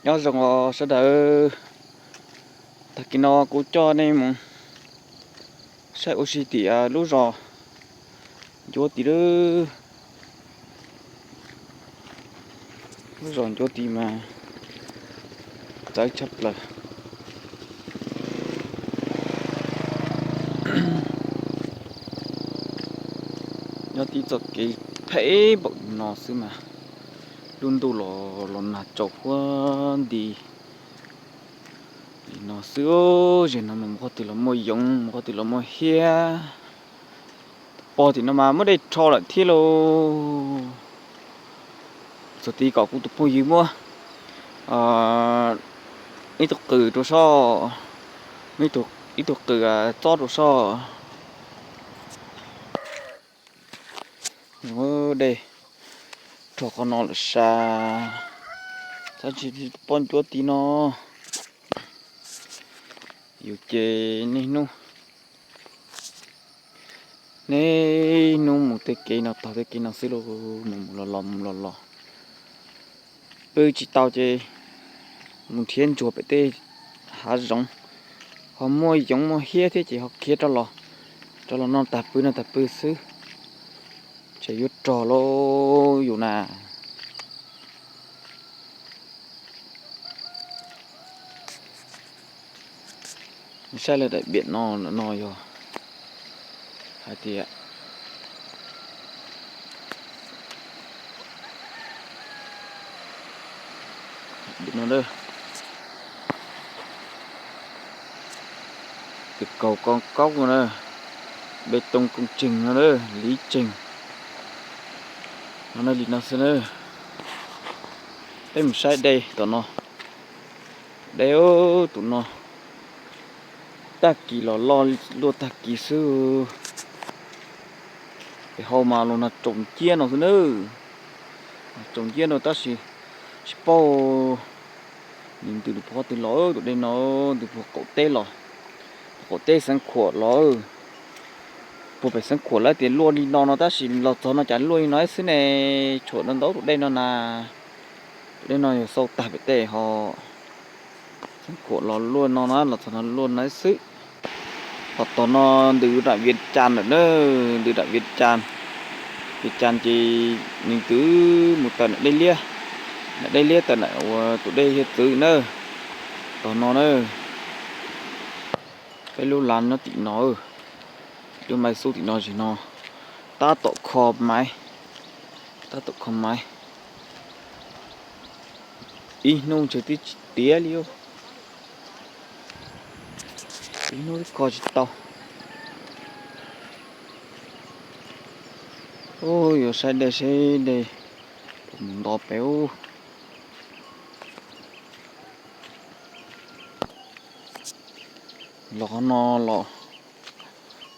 Nyob zoo os sawv daws, tag kis no kuv coj nej mus saib ua si tim lub zos Ncuav Tis lawm. Lub zos Ncuav Tis mas txawv tshaj plaws. Nyob tib txoj kev phem npaum li no xwb mas lub ntuj los los nag tsaus huab nti li no xwb. Zem no mus qhov twg los muaj yoov, mus qhov twg los muaj hiab. Pog tim no mas muab dej rho lawm thiab lauj. Txog tid kom kuv tus phooj ywg muab ib tug qws rau soj, ib tug qws txob rau soj. Dej rho qhov no lawm sas, tab sis poj Ncuav Tis no yus ces niaj hnub, niaj hnub mus tej kev no tog tej kev no xwb lauj, mus mus los los mus los los. Pw tsis tau ces mus nrhiav ntsuag pem tej hav zoov, ho muaj yoov muaj hiab thiab ces ho khiav rov los, rov los no tag pw no tag pw xwb, ces yuav rog lauj yus na. Saib lawv daim piam no, no yog hais tias no, tus kaug koob kaub no na, npe too kooj tseeg no na, liv tseeg no na, li no xwb na. Peb mus saib dej tom no, dej tus no tag kis los loj luaj tag kis xwb. Pem hau mas los nag tsoom ciab no xwb na, nag tsoom ciab no tab sis tsis paub nws ntws puag qhov twg los, tus dej no ntws puag qaum teb los, puag qaum teb Xeev Khuam los, puag pem Xeev Khuam lawv tias luaj li no no tab sis los txog no cas luaj li no xwb ne, tshuam ntau ntau tus dej no na. Tus dej no yog xau tag pem tej ho Xeev Khuam los luaj no na, los txog no luaj no xwb. Ho tom no ntws dam Vias Cas lawm na, ntws dam Vias Cas. Vias Cas ces nws twb mus tawm nam dej liab, nam dej liab tawm nam uas tus dej hiav txwv na. Tom no na, peb lub lav nyob tim no, lub maiv xub tim no zim no, tab tom kho maiv, tab tom kho maiv. Ib hnub ntshe twb tsis tiav li, ib hnub twb kho tsis tau. Yuav saib dej seb dej puas mus nto pem ub. Los qhov no los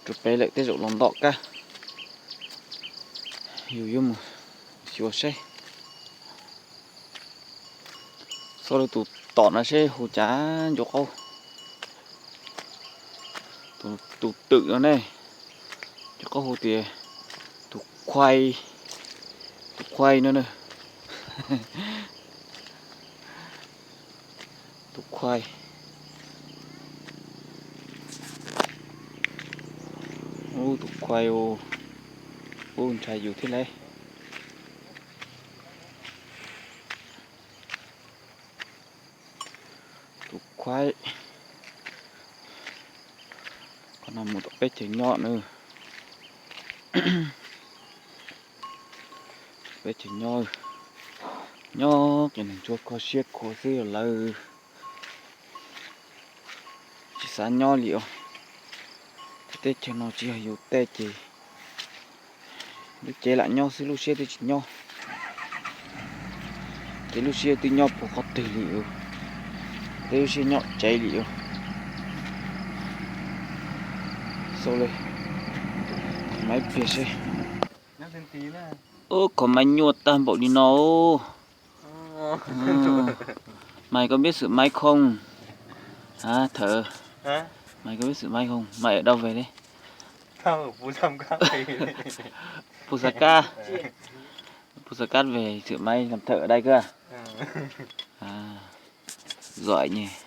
rau pem lawm tej zaum los nto kab. Yus yuav mus xyuas seb. Xauj lawv tus tom no seb hu cas ncu qaub. Tus twm no ne, ncu qaub hu tias tus khuai, tus khuai no na. Tus khuai. Ub, tus khuai, ub, ntshai yus thiab lauj. Tus khuai. Qhov no mus tom peb chaws nyob na. Peb chaws nyob, nyob ces nws ntsuag kho siab khuav xwb, lawv tsis xav nyob li os. Ces teb chaws no tsis yog yus tej ces lub cev lam nyob xwb, lub siab twb tsis nyob. Ces lub siab twb nyob puag qhov twg li os, twb lub siab nyob tsev li os. Xauj li, maiv pliag seb. Ub, qhov maiv nyuaj tag npaum li no. Mày có biết sửa máy không? Hả, thợ? Hả? Mày có biết sửa máy không? Mày ở đâu về đấy? Tao ở Phú Sam Cát về. Phú Sam Cát. Phú Sam Cát về sửa máy làm thợ ở đây cơ à? À. Zom nyem.